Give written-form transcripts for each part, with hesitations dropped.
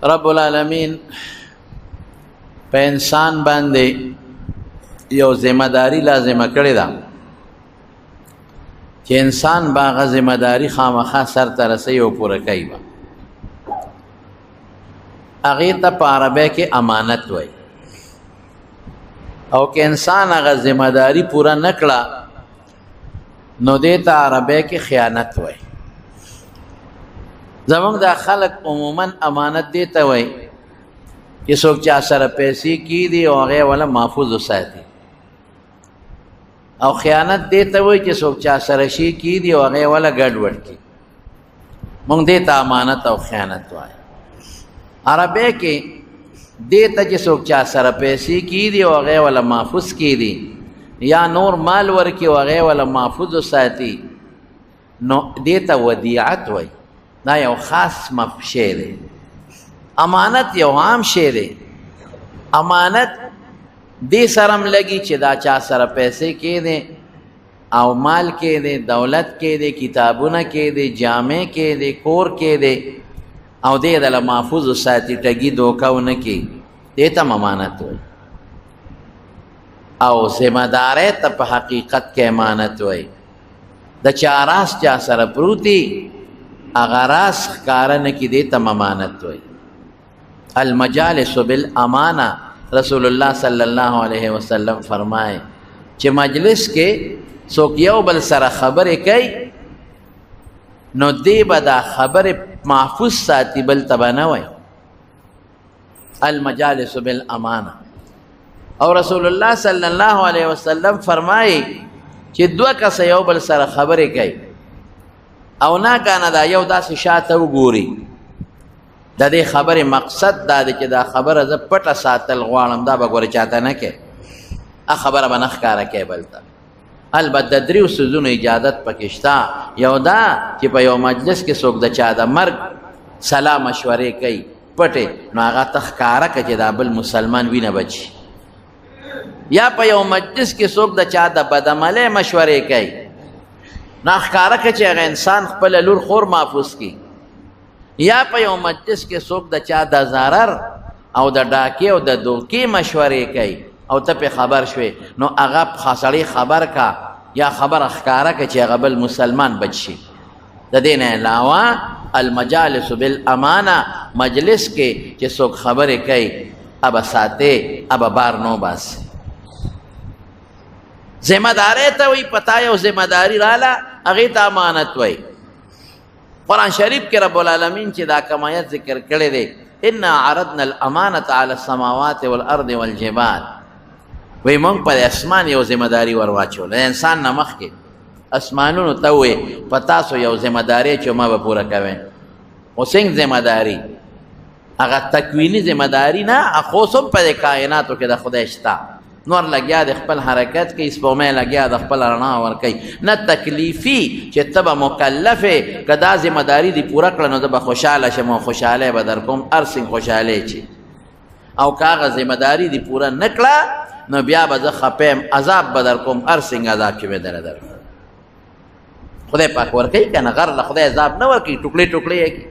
رب العالمین په انسان باندې یو ذمہ داری لازمه کړې ده چې انسان باغه ذمہ داری خامخا سر ته رسوي او پوره کوي به. هغې ته په عربۍ کې امانت وایي، او که انسان هغه ذمہ داری پوره نه کړه نو دې ته عربۍ کې خیانت وایي. زمونږ دا خلک عموما امانت دې ته وایي چې څوک چا سره پیسې کیدي او هغې وله محفوظ وساتي، او خیانت دې ته وایي چې څوک چا سره شي کیدي او هغې وله ګډوډ کړي. مونږ دې ته امانت او خیانت وایو. عربۍ کې دې ته چې څوک چا سره پیسې کیدي او هغې وله محفوظ کیدي یا نور مال ورکي او هغې وله محفوظ وساتي، نو دې ته ودیعت وایي. دا یو خاص شی دی. امانت یو عام شی دی. امانت دې سره هم لګي چې دا چا سره پیسې کېدې او مال کېدې، دولت کېدې، کتابونه کېدې، جامې کېدې، کور کېدې، او دې دله محفوظ وساتي، ټګي دوکه ونه کړي، دې ته هم امانت وایي. او ذمه دارۍ ته په حقیقت کې امانت وایي. د چا راز چا سره پروت دی هغه راز ښکاره نه کړي، دې ته هم امانت وایي. المجالس بالامانه، رسول الله صلی الله علیه وسلم فرمایي چې مجلس کې څوک یو بل سره خبرې کوي نو دی به دا خبرې محفوظ ساتي، بل ته به نه وایي. المجالس بالامانه. او رسول الله صلی الله علیه وسلم فرمایي چې دوه کسه یو بل سره خبرې کوي او ناګانه دا یو داسې شاته وګوري، د دې خبرې مقصد دا دی چې دا خبره زه پټه ساتل غواړم، دا به ګوره چاته نه کوې، دا خبره به نه ښکاره کوې بل ته. البته د دریو څیزونو اجازت پکې شته. یو دا چې په یو مجلس کې څوک د چا د مرګ سلا مشورې کوي پټې، نو هغه ته ښکاره کړه چې دا بل مسلمان وینه بچي. یا په یو مجلس کې څوک د چا د بدعملۍ مشورې کوي، نو ښکاره کړه چې هغه انسان خپله لور خور محفوظ کړي. یا په یو مجلس کې څوک د چا د ضرر او د ډاکې او د دوکې مشورې کوي او ته پې خبر شوې، نو هغه سړی خبر کا یا خبره ښکاره کړه چې هغه بل مسلمان بچ شي. د دې نه علاوه المجالس بالامانه، مجلس کې چې څوک خبرې کوي ابه ساتې ابه بار نو باسي. ذمه دارۍ ته وایي، په تا یو ذمه داري راله هغې ته امانت وایي. قرآن شریف کې رب العالمین چې دا کوم آیت ذکر کړی دی، انا عرضنا الامانة على السماوات والارض والجبال، وایي مونږ پر اسمان یو ذمه داري ور واچوله، د انسان نه مخکې اسمانونو ته وایي په تاسو یو ذمه داري چې ما به پوره کوئ. خو څنګه ذمه داري؟ هغه تکویني ذمه داري نه، خو اوس هم په دې کائناتو کې د خدای شته. نور لګیا د خپل حرکت کوي، سپوږمۍ لګیا د خپل رڼا ورکوي، نه تکلیفي چې ته به مکلف یې، که دا ذمه داري دې پوره کړه نو زه به خوشحاله شم او خوشحالۍ به در کوم، هر څنګه خوشحالۍ چې. او که هغه ذمه داري دې پوره نه کړه نو بیا به زه خفه یم، عذاب به در کوم، هر څنګه عذاب چې به درته درکړم. خدای پاک ورکوي که نه، غر له خدای عذاب نه ورکوي، ټوکړې ټوکړې یې کوي.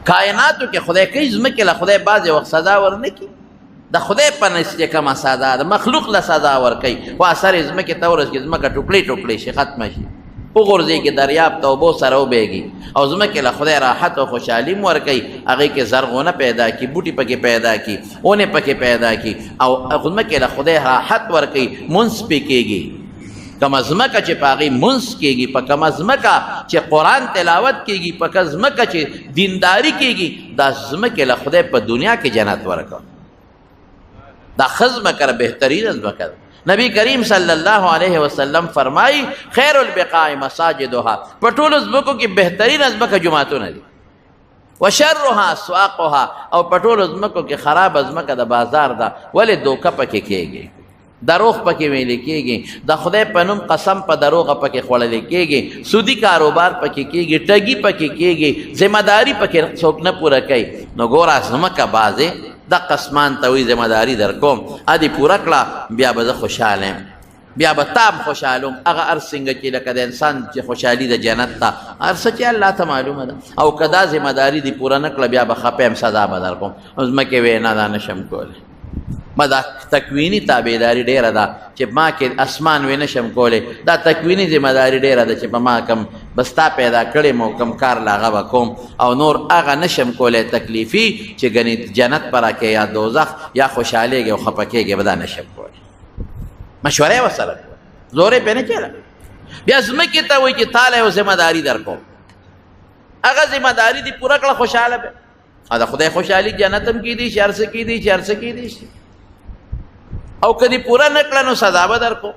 کائناتو کې خدای کوي، ځمکې له خدای بعضې وخت سزا ورنه کړي، د خدای په نزد چې کومه سزا ده مخلوق له سزا ورکوي، خو اثر یې ځمکې ته ورسېږي، ځمکه ټوکړې ټوکړې شي، ختمه شي، وغورځېږي دریاب ته، اوبو سره وبهېږي، او ځمکې له خدای راحت او خوشحالي هم ورکوي، هغې کې زرغونه پیدا کړي، بوټي پکې پیدا کړي، ونې پکې پیدا کړي، او ځمکې له خدای راحت ورکوي، مونځ پې کېږي. کومه ځمکه چې په هغې مونځ کېږي، په کومه ځمکه چې قرآن تلاوت کېږي، په کومه ځمکه چې دینداري کېږي، دا ځمکې له خدای په دنیا کې جنت ورکوي. دا ښه ځمکه ده، بهترینه ځمکه ده. نبی کریم صلی الله علیه وسلم فرمایي خیر البقاع مساجدها، په ټولو ځمکو کې بهترینه ځمکه جوماتونه دي، وشرها اسواقها، او په ټولو ځمکو کې خرابه ځمکه د بازار ده. ولې دوکه پکې کېږي، دروغ پکې ویل کېږي، د خدای په نوم قسم په دروغه پکې خوړل کېږي، سودي کاروبار پکې کېږي، ټګي پکې کېږي، ذمه داري پکې څوک نه پوره کوي. نو ګوره ځمکه بازې د قسمان ته وایي ذمه داري در کوم، ا دې پوره کړه بیا به زه خوشحاله یم. بیا به تا هم خوشحالوم. هغه هر څنګه چې لکه د انسان چې خوشحالي د جنت ته هر څه چې الله ته معلومه ده، او که دا ذمه داري دې پوره نه کړه بیا به خفه یم، سزا به در کوم. ځمکې ویې نه دا نه شم کولی. ما دا تکویني تابعداري ډېره ده چې ما کې اسمان وې نه شم کولی، دا تکویني ذمه داري ډېره ده چې په ما کم بس تا پیدا کړی مو کم کار له هغه به کوم، او نور هغه نه شم کولی تکلیفي چې ګنې جنت به راکې یا دوزخ یا خوشحالېږي او خفه کېږي، به دا نه شم کولی. مشوره یې ورسره کوله، زور یې پرې نه کېده. بیا ځمکې ته وایي چې تا له یو ذمه داري در کوم، هغه ذمه داري دې پوره کړه خوشحاله به. او د خدای خوشحالي جنت هم کېدی شي، هر څه کېدی شي، هر څه کېدی شي. او که دې پوره نه کړه نو سزا به در کوم.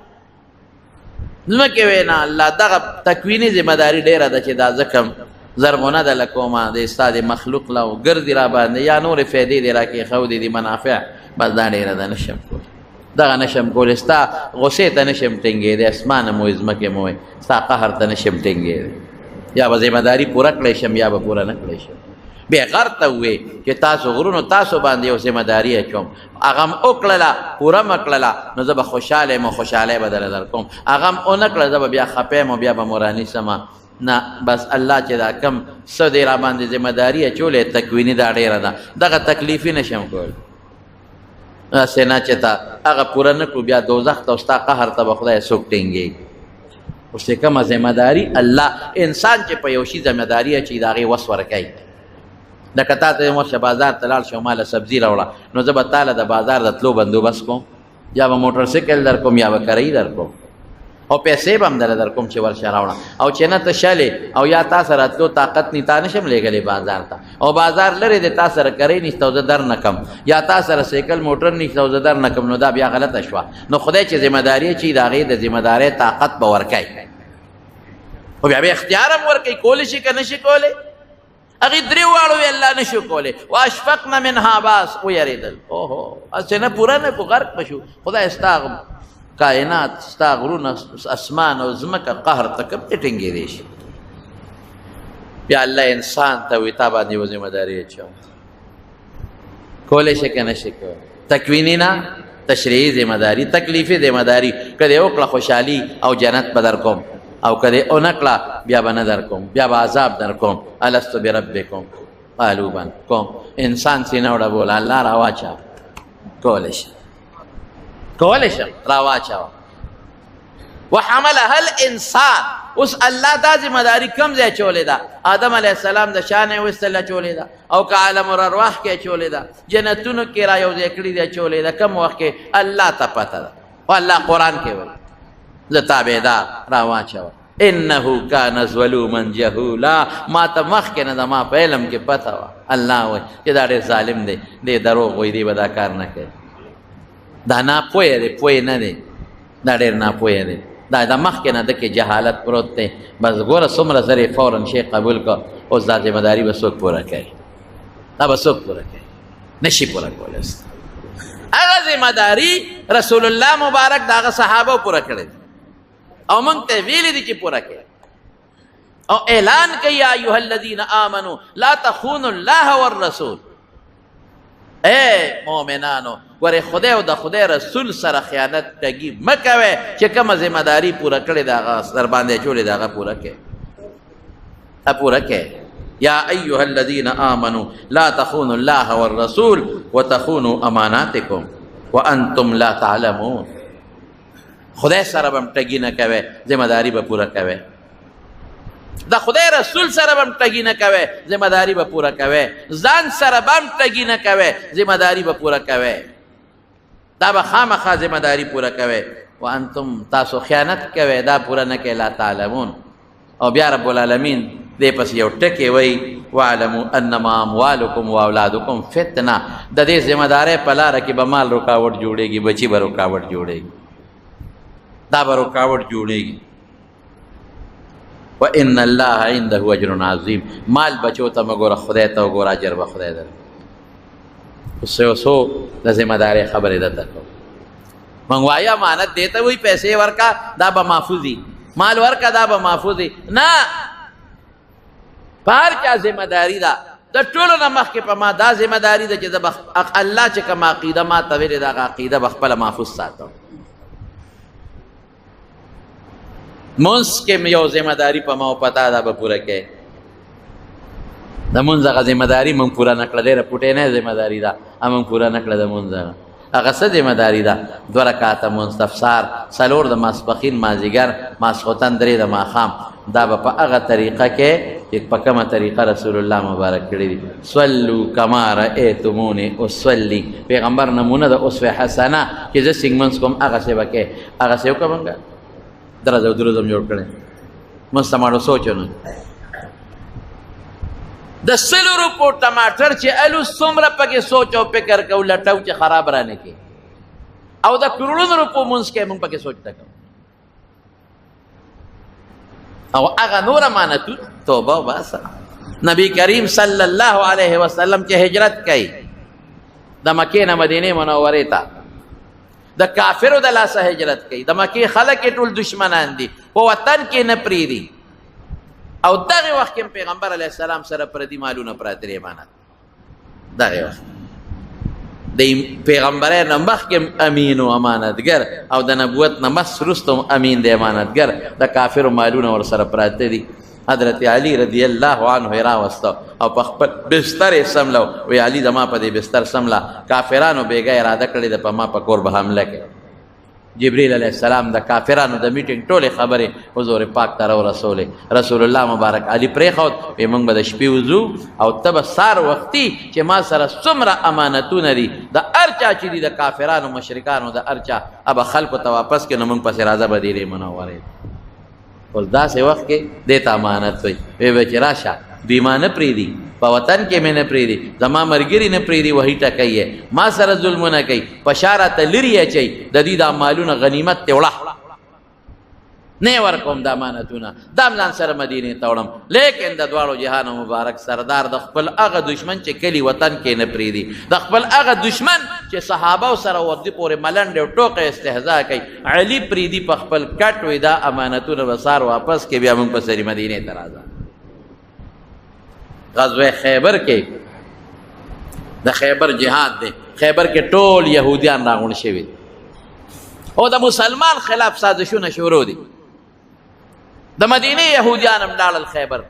ځمکې ویې نه الله دغه تکویني ذمه داري ډېره ده چې دا زه کوم زرغونه ده لکومه د ستا د مخلوق له ګرځي را باندې یا نورې فایدې دې راکېښودې دي منافع، بس دا ډېره ده نه شم کولی، دغه نه شم کولی. ستا غصې ته نه شم ټینګېدی، اسمانه مو وي ځمکې مو وي، ستا قهر ته نه شم ټینګېدی. یا به ذمه داري پوره کړی شم یا به پوره نه کړی شم. بیا غر ته ووایي چې تاسو غرونو تاسو باندې یو ذمه داري اچوم، هغه هم وکړله پوره مې کړله نو زه به خوشحاله یم او خوشحالۍ به درله در کوم، هغه هم ونه کړه زه به بیا خفه یم او بیا به مو رانیسم. نه بس الله چې دا کم څه دی را باندې ذمه داري اچولې تکویني دا ډېره ده، دغه تکلیفي نه شم کولی. هسې نه چې تا هغه پوره نه کړو بیا دوزخ ته او ستا قهر ته به خدای څوک ټینګېږي. اوس چې کومه ذمه داري الله انسان چې په یو شي ذمه داري اچوي د هغې وس ورکوي. لکه تا ته ورشه بازار ته لاړ شه او ماله سبزي راوړه، نو زه به تا له د بازار د تلو بندوبست کوم، یا به موټر سایکل در کوم یا به کرایي در کوم، او پیسې به هم درله در کوم چې ورشه راوړه. او چې نه ته شلې او یا تا سره تلو طاقت نی، تا نه شم لېږلی بازار ته، او بازار لرې دی تا سره کرایي نشته او زه در نه کم، یا تا سره سایکل موټر نشته او زه در نه کم، نو دا بیا غلطه شوه. نو خدای چې ذمه داري اچوي د هغې د ذمه دارۍ طاقت به ورکوي، خو بیا به اختیار هم ورکوي، کولی شي که نه شي کولی. هغې درې واړو وی الله نه شو کولی، واشفقن منها باس ویرېدل، اوهو هسې نه پوره نه کړو غرق به شو. خدای ستا کائنات ستا غرونه اسمان او ځمکه قهر ته کوم ځای ټینګېدی شي. بیا الله انسان ته وایي تا باندې یوه ذمه داري اچوم، کولی شي که نه شي کولی. تکویني نه تشریعي ذمه داري، تکلیفي ذمه داري، که دې وکړه خوشحالي او جنت به در کوم، او که دې ونه کړه بیا به نه در کوم، بیا به عذاب در کوم. الست بربکم قالوا بل کوم. انسان سینه وډبوله، الله راواچوه، کولی شي کولی شم راواچوه. وحملها الانسان، اوس الله دا ذمه داري کوم ځای اچولې ده؟ آدم علیه السلام د شا نه یې ویستله اچولې ده، او که عالم الارواح کې اچولې ده، جنتونو کې را یو ځای کړي دي اچولې ده. کوم وخت کې الله ته پته ده، خو الله قرآن کې وایي زه تابعدار راواچوه. انه کان ظلوما جهولا، ما ته مخکې نه ده، ما په علم کې پته وه. الله وایي چې دا ډېر ظالم دی، دی دروغ وایي، دی به دا کار نه کوي، دا ناپوهه دی، پوه نه دی، دا ډېر ناپوهه دی، دا د مخکې نه ده کې جهالت پروت دی. بس ګوره څومره زر یې فوراً شی قبول کړ، اوس دا ذمه داري به څوک پوره کوي؟ دا به څوک پوره کوي؟ نه شي پوره کولی. هغه ذمه داري رسول الله مبارک د هغه صحابه پوره کړې او موږ ته ویلي دي چې پوره کړي، او اعلان کوي یا ایها الذین آمنو لا تخونوا الله والرسول. اے مؤمنانو ګورې خدای او د خدای رسول سره خیانت ټګي مه کوئ، چې کومه ذمه داري پوره کړې ده هغه در باندې اچولې ده هغه پوره کړئ، هغه پوره کړئ. یا ایها الذین آمنو لا تخونوا الله والرسول وتخونوا اماناتکم وانتم لا تعلمون. خدای سره به هم ټګي نه کوئ، ذمه داري به پوره کوئ. د خدای رسول سره به هم ټګي نه کوئ، ذمه داري به پوره کوئ. ځان سره به هم ټګي نه کوئ، ذمه داري به پوره کوئ. دا به خامخا ذمه داري پوره کوئ. وانتم تاسو خیانت کوئ، دا پوره نه کوئ، لا تعلمون. او بیا رب العالمین دې پسې یو ټکی وایي واعلموا انما اموالکم واولادکم فتنه. د دې ذمه دارۍ په لاره کې به مال رکاوټ جوړېږي، بچي به رکاوټ جوړېږي، دا به رکاوټ جوړېږي. وان الله عنده اجر عظیم. مال بچو ته مه ګوره، خدای ته وګوره، اجر به خدای درکړي. اوس یو څو د ذمه دارۍ خبرې درته کوم. موږ وایو امانت دې ته وایي پیسې ورکړه دا به محفوظ وي، مال ورکړه دا به محفوظ وي. نه، په هر چا ذمه داري ده. د ټولو نه مخکې په ما دا ذمه داري ده چې زه به الله چې کومه عقیده ما ته ویلې ده هغه عقیده به خپله محفوظ ساتم. مونځ کې یو ذمه داري په ما او په تا دا به پوره کړې. د مونځ هغه ذمه داري مونږ پوره نه کړه، ډېره پوټې نه ذمه داري ده، مونږ پوره نه کړه. د مونځ هغه څه ذمه داري ده؟ 2 رکعته مونځ، تفسار 4 د ماسپښین، مازدیګر، ماسخوتن 3 د ماښام. دا به په هغه طریقه کې چې په کومه طریقه رسول الله مبارک کړی دي، صلو کما رأیتموني اصلي. پیغمبر نمونه د اسوه حسنه چې زه څنګه مونځ کوم هغسې به کې، هغسې وکړه. مونږ درځه او دروز هم جوړ کړی، مونځ ته ماړو سوچونه. د 100 روپو ټماټر چې الو څومره پکې سوچ او فکر کوو، لټو چې خراب را نه کړي، او د کروړونو روپو مونځ کې مونږ پکې سوچ نه کوو. او هغه نور امانتونه توبه وباسه. نبی کریم صلی الله علیه وسلم چې هجرت کوي د مکې نه مدینې منورې ته، د کافرو د لاسه هجرت کوي، د مکې خلک یې ټول دشمنان دي، په وطن کې نه پرېږدي. او دغه وخت کې پیغمبر علیه السلام سره پردي مالونه پراته دي امانت. دغه وخت د پیغمبرۍ نه مخکې امین او امانتګر، او د نبوت نه مخ وروسته هم امین دی امانتګر، د کافرو مالونه ورسره پراته دي. حضرت علی رضی الله عنه یې راوسته او په خپل بستر یې سملو، وی علی زما په دې بستر سمله، کافرانو بېګا اراده کړې ده په ما په کور به حمله کوي. جبريل علیه السلام د کافرانو د میټینګ ټولې خبرې حضور پاک ته راورسولې. رسول الله مبارک علي پرېښود، وی موږ به د شپې وځو او ته به سهار وختي چې ما سره څومره امانتونه دي د هر چا چې دي، د کافرانو مشرکانو د هر چا، به خلکو ته واپس کړې، نو موږ پسې راځه مدینې منورې. اوس داسې وخت کې دې ته امانت وي، وی به چې راشه دوی ما نه پرېږدي، په وطن کې مې نه پرېږدي، زما ملګري نه پرېږدي، وهي ټکوي یې، ما سره ظلمونه کوي، په شا راته لرې اچوي، د دوی دا مالونه غنیمت ته وړه، نه یې ورکوم دا امانتونه، دا هم ځان سره مدینې ته وړم. لیکن د دواړو جهانو مبارک سردار د خپل هغه دشمن چې کلي وطن کې نه پرېږدي، د خپل هغه دشمن چې صحابه سره ور دي پورې ملنډې او ټوقې استهزا کوي، علي پرېږدي په خپل کټ، وي دا امانتونه به سهار واپس کړي، بیا موږ په سرې مدینې ته راځه. غزوه خیبر کې د خیبر جهاد دی، خیبر کې ټول یهودیان راغونډ شوي دي او د مسلمان خلاف سازشونه شروع دي. د مدینې یهودیان هم لاړل خیبر.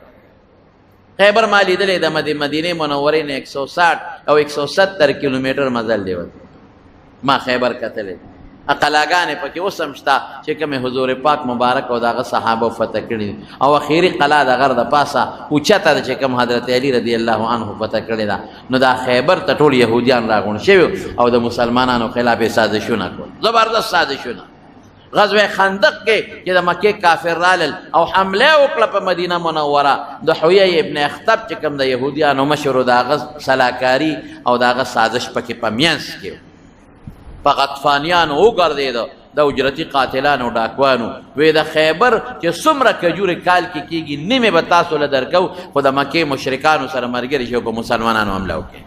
خیبر ما لیدلی د مدینې منورې نه 160 او 170 کیلومتر مزل دی. ما خیبر کتلی، قلاګانې پکې اوس هم شته چې کومې حضور پاک مبارک او د هغه صحابه فتح کړي دي، او اخري قلا د غر د پاسه اوچته ده چې کوم حضرت علی رضی الله عنه فتح کړې ده. نو دا خیبر ته ټول یهودیان راغونډ شوي او د مسلمانانو خلاف یې سازشونه کول، زبردست سازشونه. غزوه خندق کې چې د مکې کافر رالل او حمله وکړه په مدینه منوره، د حویی ابن اخطب چې کوم د یهودیانو مشر و، د هغه سلاکاري او د هغه سازش پکې په منځ کې په غطفانیانو وګرځېده، د اجرتي قاتلانو ډاکوانو. وی د خیبر چې څومره کجورې کال کې کېږي نیمې به تاسو له درکو، خو د مکې مشرکانو سره ملګري شي او په مسلمانانو حمله وکړي.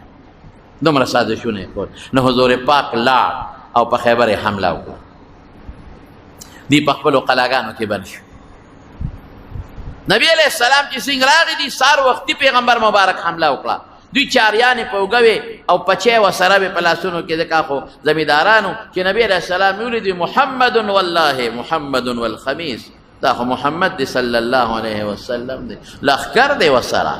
دومره سازشونه یې کول. نو حضور پاک لاړ او په خیبر یې حمله وکړه. دی په خپلو قلاګانو کې بند شو. نبی علیه السلام چې څنګه راغی دي سهار وختي پیغمبر مبارک حمله وکړه. دوی چاریانې په اوږه وې او پچې ورسره وې په لاسونو کې، ځکه خو زمیندارانو چې نبی علیه السلام یې ولیدی، محمد والله محمد والخمیس، دا خو محمد دی صلی الله علیه وسلم دی، لښکر دی ورسره.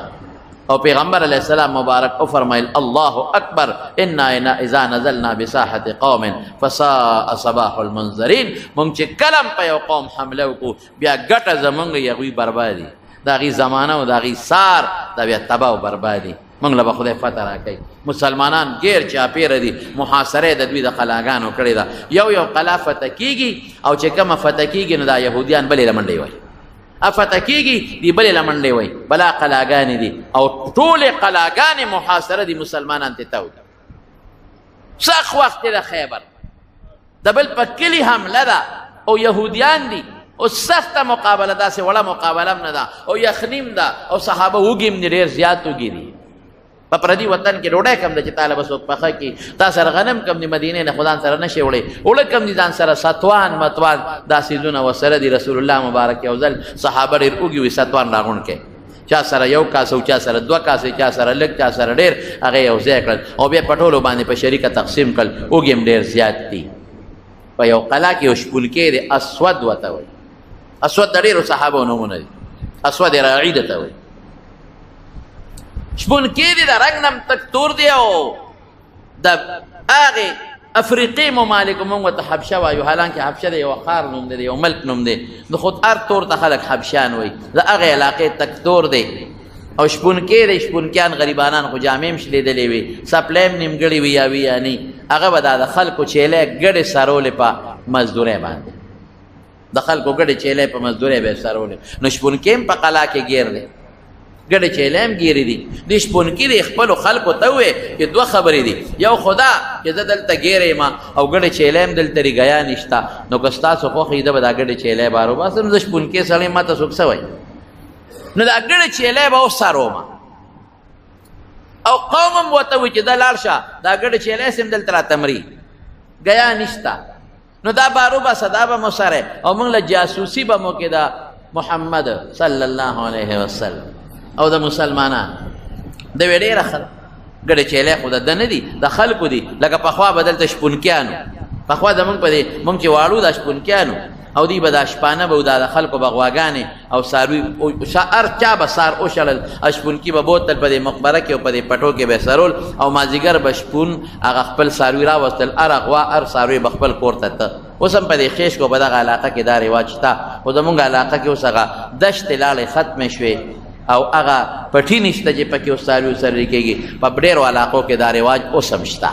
او پیغمبر علیه السلام مبارک وفرمایل الله اکبر، انا اذا نزلنا بساحة قوم فساء صباح المنذرین. مونږ چې کلم په یو قوم حمله وکړو بیا ګټه زمونږ هغوی بربادي، د هغې زمانه او د هغې سار دا بیا تباه او بربادي. مونږ له به خدای فتح راکوي. مسلمانان ګیر چاپېره دي، محاصره د دوی د قلاګانو کړې ده، یو یو قلا فتح کېږي او چې کومه فتح کېږي نو دا یهودیان بلې له منډې وایي، فتح کېږي دی بلې له منډې وایي، بلا قلاګانې دي او ټولې قلاګانې محاصره دي، مسلمانان ته تاو دي. سخت وخت دی د خیبر، د بل په کلي حمله ده او یهودیان دي او سخته مقابله، داسې وړه مقابله هم نه ده او یخنیم ده او صحابه وږي هم دي، ډېر زیات وږي دي. په پردي وطن کې ډوډۍ کم ده چې تا له به څوک پخه کړي، تا سره غنم کم دي، مدینې نه خو ځان سره نه شي وړی، اوړه کم دي ځان سره، ستوان متوان دا څیزونه ورسره دي. رسول الله مبارک یو ځل صحابه ډېر وږي وي، ستوان راغونډ کړي، چا سره یو کاسه او چا سره دوه کاسې، چا سره لږ چا سره ډېر، هغه یو ځای کړل او بیا په ټولو باندې په شریکه تقسیم کړل. وږي هم ډېر زیات دي. په یو قلا کې یو شپونکی دی، اسود ورته وایي، اسود د ډېرو صحابو نومونه دي، اسود راعي ده ته وایي. شپونکی دی، د رنګ نه هم تک تور دی، او د هغې افریقي ممالکو مونږ ورته حبشه وایو، حالانکه حبشه د یوه ښار نوم دی، د یو ملک نوم دی، نو خو هر تور ته خلک حبشیان وایي. د هغې علاقې تک تور دی او شپونکی دی. شپونکیان غریبانان خو جامې هم شلېدلې وي، څپلۍ هم نیمګړې وي یا وي یا نه، هغه به دا د خلکو چیلۍ ګډې سرولې په مزدورۍ باندې، د خلکو ګډې چیلۍ په مزدورۍ به یې سرولې. نو شپونکی هم په قلا کې ګیر دی، ګډې چیلۍ هم ګیرې دي. دې شپونکي دې خپلو خلکو ته ووایي چې دوه خبرې دي، یو خو دا چې زه دلته ګیره یم او ګډې چیلۍ هم دلته ریګیا نشته، نو که ستاسو خوښ وي زه به دا ګډې چیلۍ بار وباسم، زه شپونکی سړی ما ته څوک څه وایي، نو دا ګډې چیلۍ به وسروم. او قوم هم ورته وایي چې دا لاړ شه، دا ګډې چیلۍ سم دلته راته مري، ګیا نشته، نو دا بار وباسه، دا به مو سره او موږ له جاسوسي به مو کې دا محمد صلی الله علیه وسلم او د مسلمانان د وی ډېره ښه ده. ګډې چیلۍ خو د ده نه دي، د خلکو دي. لکه پخوا به دلته شپونکیانو، پخوا زموږ په دې موږ چې واړو دا شپونکیانو او دوی به دا شپانه به دا د خلکو به غواګانې او څاروي هر چا به څار وشړل، شپونکي به بوتل په دې مقبره کې او په دې پټو کې به یې څرول، او مازدیګر به شپون هغه خپل څاروي راوستل، هره غوا هر څاروی به خپل کور ته ته. اوس هم په دې خېشکو په دغه علاقه کې دا رواج شته، خو زموږ علاقه کې اوس هغه دشتې لاړې ختمې شوې او هغه پټي نشته چې پکې اوس څاروي وڅرول کېږي. په ډېرو علاقو کې دا رواج اوس هم شته.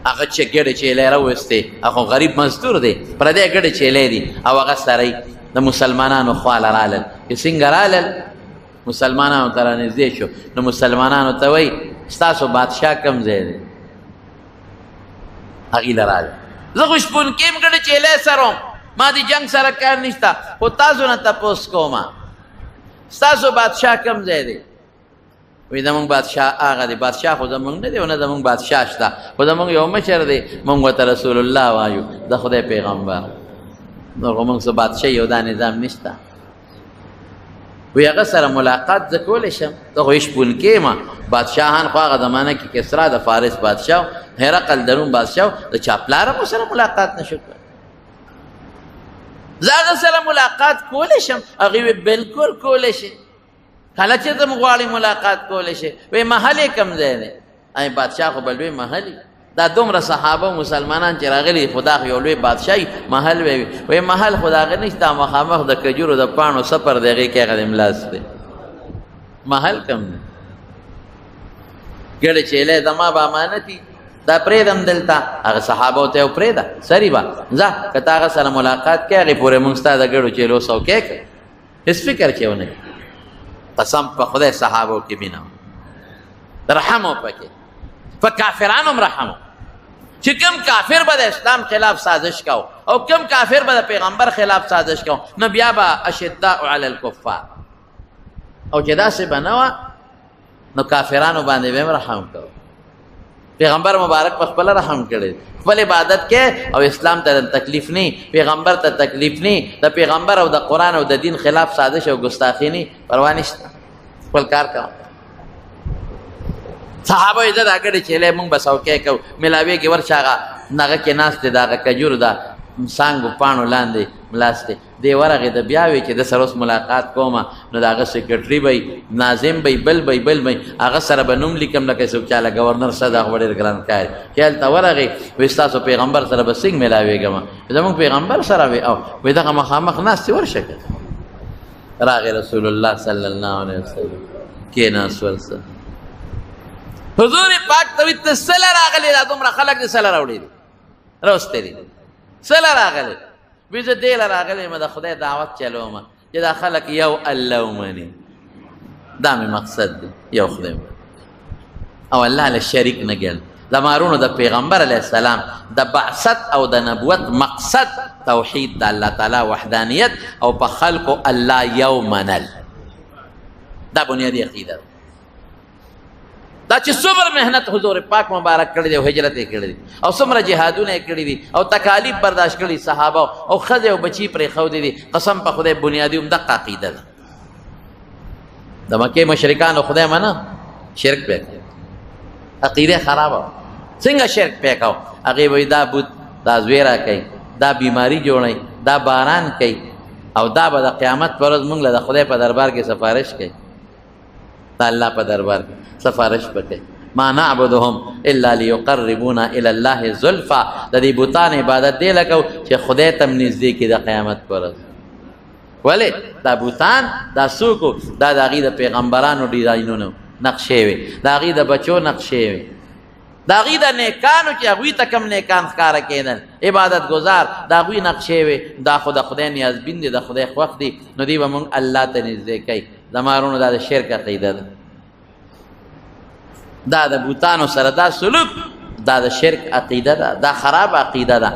هغه چې ګډې چیلۍ راوستې، هغه غریب مزدور دی، پردی ګډې چیلۍ دي، او هغه سړی د مسلمانانو خواله رالل. چې څنګه رالل مسلمانانو ته رانږدې شو، نو مسلمانانو ته وایي ستاسو بادشاه کوم ځای دی؟ هغوی له راغله، زه خو شپونکی یم، ګډې چیلۍ سره وم، ما د جنګ سره کار نشته، خو تاسو نه تپوس کوم ستاسو بادشاه کوم ځای دی؟ وایي زموږ بادشاه هغه دی. بادشاه خو زموږ نه دی او نه زموږ بادشاه شته، خو زموږ یو مشر دی، موږ ورته رسول الله وایو، د خدای پیغمبر. نور خو موږ څه بادشاهي او دا نظام نشته. وایي هغه سره ملاقات زه کولی شم، زه خو یې شپونکی یم. بادشاهان خو هغه زمانه کې کسرا د فارس بادشاه، هرقل د روم بادشاه، د چا پلار هم سره ملاقات نه شو کولی، زه هغه سره ملاقات کولی شم؟ هغې وایي بالکل کولی شي، کله چې ته غواړې ملاقات کولی شي. وایي محل یې کوم ځای دی؟ ای بادشاه خو به لوی محل وي، دا دومره صحابه مسلمانان چې راغلي، خو دا خو یو لوی بادشاه محل وي. وایي محل خو د هغه نشته، مخامخ د کجورو د پاڼو سپر دی، هغې کې هغه د ملاس دی، محل کوم دی؟ ګډې چیلۍ زما به امانت وي، دا پرېږدم دلته. هغه صحابو ته یې پرېږده، سري به ځه، که تا هغه سره ملاقات کوې هغې پورې موږ ستا د ګډو چیلو څوکی کړو، هېڅ فکر کې ونه کړي. قسم په خدای صحابو کې مینه رحم و پکې، په کافرانو هم رحم و، چې کوم کافر به د اسلام خلاف سازش کاو او کوم کافر به د پیغمبر خلاف سازش کاو، نو بیا به اشداء علی الکفار، او چې داسې به نه وه نو کافرانو باندې به هم رحم کاو. پیغمبر مبارک په خپله رحم کړی، خپل عبادت کې او اسلام ته تکلیف نه، پیغمبر ته تکلیف نه، د پیغمبر او د قرآن او د دین خلاف سازش او ګستاخی نه، پروا نشته، خپل کار کوه. صحابه یې دا ګډې چیلۍ موږ به څوکۍ کوو، ملاویږي ورشه هغه نغه کې ناست دی، د هغه کجورو د څانګو پاڼو لاندې ملاست دی، دی ورغی د بیا وی چې د سره اوس ملاقات کوم، نو د هغه سیکرټري به وي، ناظم به وي، بل به وي، بل به وي، هغه سره به نوم لیکم لکه څوک چې له ګورنر سره دا خو ډېر ګران کار دی. چې هلته ورغی وایي ستاسو پیغمبر سره به څنګه ملاوېږم؟ زموږ پیغمبر سره وي او وایي دغه مخامخ ناست دی، ورشه که. راغی رسول الله صلی الله علیه وسلم، کېناست ورسره. حضور پاک ته وایي ته څه له راغلې؟ دا دومره خلک دې څه له راوړي دي، راوستي دي، څه له راغلې؟ وایي زه دې له راغلی یم، د خدای دعوت چلوم چې دا خلک یو الله ومني، دا مې مقصد دی، یو خدای ومني او الله له شریک نه ګڼي. د مارونو د پیغمبر علیه السلام د بعثت او د نبوت مقصد توحید د الله تعالی وحدانیت او په خلکو الله یو منل، دا بنیادي عقیده ده. دا چې څومره محنت حضور پاک مبارک کړی دی او هجرت یې کړی دی او څومره جهادونه یې کړي دي او تکالیف برداشت کړي صحابه او ښځې او بچي پرېښودي دي، قسم په خدای بنیادي هم دقه عقیده ده. د مکې مشرکانو خدای منه شرک پې کړ، عقیده خرابه. څنګه شرک پې کاو؟ هغې وایي دا بت دا زوی راکوي، دا بیماری جوړوي، دا باران کوي، او دا به د قیامت پر ورځ موږ له د خدای په دربار کې سفارش کوي، د الله په دربار کې سفارش به کوي. ما نعبدهم الا ليقربونا الى الله زلفا. د دې بوتان عبادت دی لکه چې خدای ته نږدې کړي د قیامت پر ورځ. ولې دا بوتان دا څوک؟ دا د هغوی د پیغمبرانو ډیزاینونه نقشې وې، د هغوی د بچو نقشې وې، د هغوی د نیکانو چې هغوی ته کوم نیکان ښکاره کېدل عبادت ګزار، د هغوی نقشې وې. دا خو د خدای نیازبین دی، د خدای خوښ دی، نو دی به موږ الله ته نږدې کوي. زما وروڼو دا د شرک عقیده ده، دا د بوتانو سره دا سلوک، دا د شرک عقیده ده، دا خراب عقیده ده.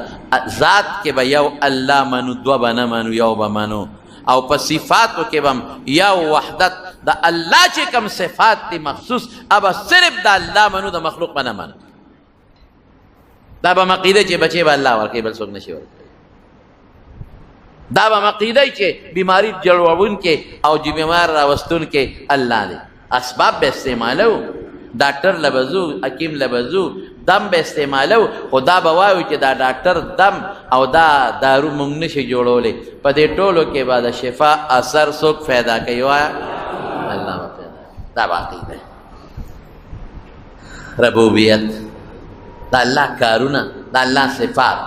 ذات کې به یو الله منو، دوه به نه منو، یو به منو. او په صفاتو کې به یو وحدت د الله چې کوم صفات دي مخصوص، ابا صرف د الله منو، د مخلوق به نه منو. دا به عقیده چې بچې به الله ورکوي، بل څوک نشي ورکوي. دا به عقیده چې بیماری جوړوونکې او چې بیمار راوستونکې الله دی. اسباب به استعمالو، ډاکټر له به ځو، حکیم له به ځو، دم به استعمالو، خو دا به وایو چې دا ډاکټر دم او دا دارو موږ نشي جوړولی. په دې ټولو کې به د شفا اثر څوک پیدا کوي؟ وایه الله به پیدا کوي. دا به عقیده ربوبیت، د الله کارونه، د الله صفات.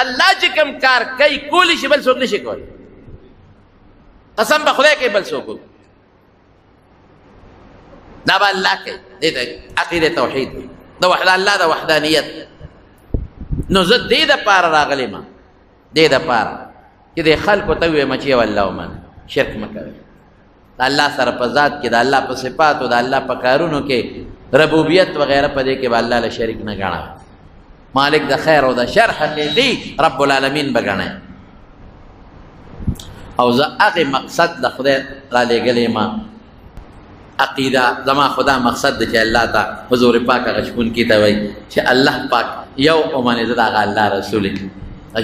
الله چې کوم کار کوي کولی شي، بل څوک نشي کولی. قسم به خدای کوي، بل څوک دا به الله کوي. دې ته عقیده توحید وي، د وحده الله د وحدانیت. نو زه دې دپاره راغلی ما، دې دپاره چې دې خلکو ته ووایم چې یو الله ومنه، شرک مه کوئ. د الله سره په ذات کې، د الله په صفاتو، د الله په کارونو کې، ربوبیت وغیره په دې کې به الله له شریک نه ګڼه. مالک د خیر او د شر حقیقي رب العالمین به ګڼی. او زه هغې مقصد د خدای رالیږلی ما، عقیده زما خدا مقصد دی چې الله ته حضور پاک هغه شپونکي ته وایي چې الله پاک یو ومنې، زه د هغه الله رسول یم.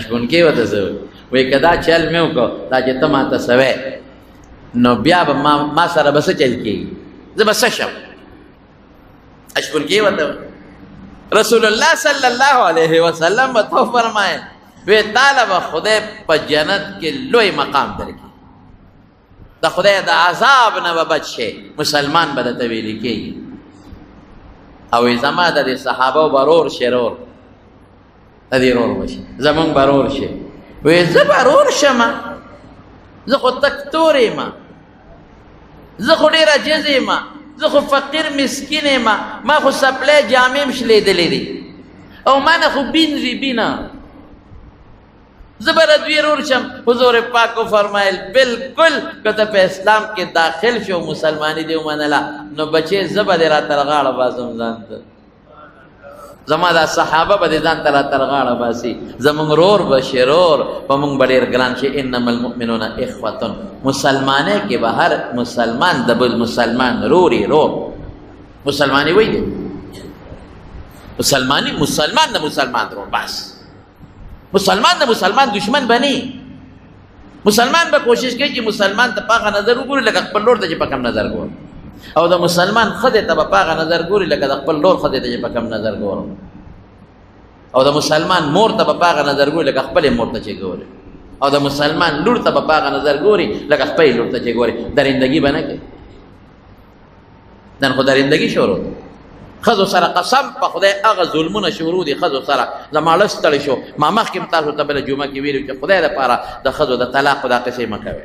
شپونکی ورته څه وایي؟ وایي که دا چل مې وکړو، دا چې ته ما ته څه وایې، نو بیا به ما سره به څه چل کېږي، زه به څه شم؟ شپونکی ورته وایي. رسول الله صلی الله علیه وسلم به ته وفرمایل وی تاله به خدای په جنت کې لوی مقام درکړي، د خدای د عذاب نه به بچ شي، مسلمان به درته ویل کېږي. او زما د دې صحابو به رور شي، رور د دې رور به شي، زمونږ به رور شي. وایي زه به رور شم، زه خو تک تور یم، زه خو ډېر عاجز یم، زه خو فقیر مسکین یم، ما خو څپلۍ جامې هم شلېدلې دي، او ما نه خو بینځي بینه، زه به د دوی رور شم. حضور پاک وفرمایل بالکل که ته په اسلام کې داخل شو، مسلماني دې ومنله، نو بچې زه به دې را تر غاړه باسم ځان ته، زما دا صحابه به دې ځان ته را تر غاړه باسي، زموږ رور به شي، رور په موږ به ډېر ګران شي. انما المؤمنون اخوة. مسلمانۍ کې به هر مسلمان د بل مسلمان روري، رور مسلماني وایي دی، مسلماني مسلمان د مسلمان رور، بس مسلمان د مسلمان دشمن بني. مسلمان به کوشش کوي چې مسلمان ته په هغه نظر وګوري لکه خپل لور ته چې په کوم نظر ګوري، او د مسلمان ښځې ته به په هغه نظر ګوري لکه د خپل لور ښځې ته چې په کوم نظر ګوري، او د مسلمان مور ته به په هغه نظر ګوري لکه خپلې مور ته چې ګوري، او د مسلمان لور ته به په هغه نظر ګوري لکه خپلې لور ته چې ګوري. درندګي به نه کوي. نن خو درندګي شروع ده. ښځو سره قسم په خدای هغه ظلمونه شروع دي ښځو سره. زما زړه ستړی شو. ما مخکې هم تاسو ته بله جمعه کې ویلي چې خدای دپاره د ښځو د طلاق دا قصې مه کوئ.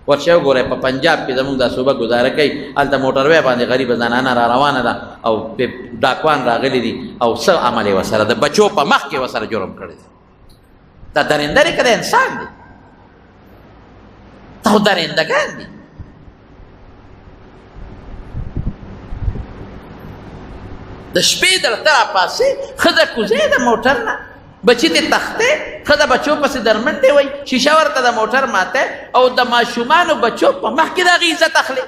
ورشه وګورئ په پنجاب کې زموږ دا صوبه ګزاره کوي، هلته موټروی باندې غریبه زنانه را روانه ده او ډاکوان راغلي دي او څه عمل یې ورسره د بچو په مخ کې ورسره جرم کړی دی. دا درنده دی که دا انسان دی؟ دا خو درندګان دي. د شپې درته راپاڅې، ښځه کوزې د موټر نه، بچی دې تختې، ښځه بچو پسې درمنډې وایي، شیشه ورته د موټر ماته، او د ماشومانو بچو په مخ کې د هغې عزت اخلي.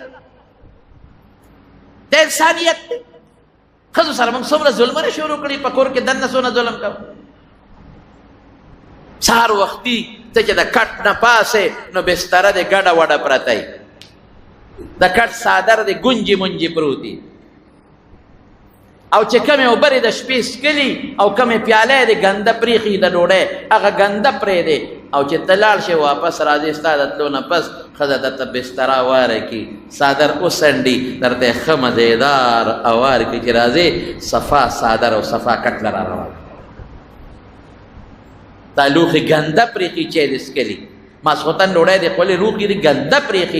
دا انسانیت دی. ښځو سره موږ څومره ظلمونه شروع کړي، په کور کې دننه څونه ظلم کوو. سهار وختي ته چې د کټ نه پاسې نو بستره دې ګډه وډه پرته وي، د کټ څادر دې ګونجې مونجې پروت وي، او چې کومې اوبه د شپې څکلي او کومې پیالې دې ګنده پرېښي د ډوډۍ، هغه ګنده پرېږدې. او چې ته لاړ شې واپس راځې، ستا د تلو نه پس ښځه درته بستره واره کړي، څادر وڅنډي، درته یې ښه مزیدار اوار کړي چې راځې صفا څادر او صفا کټله را روان. تا لوښي ګنده پرېښي، چای دې څکلي، ماسخوتن ډوډۍ دې خوړلې، لوښي دې ګنده پرېښي.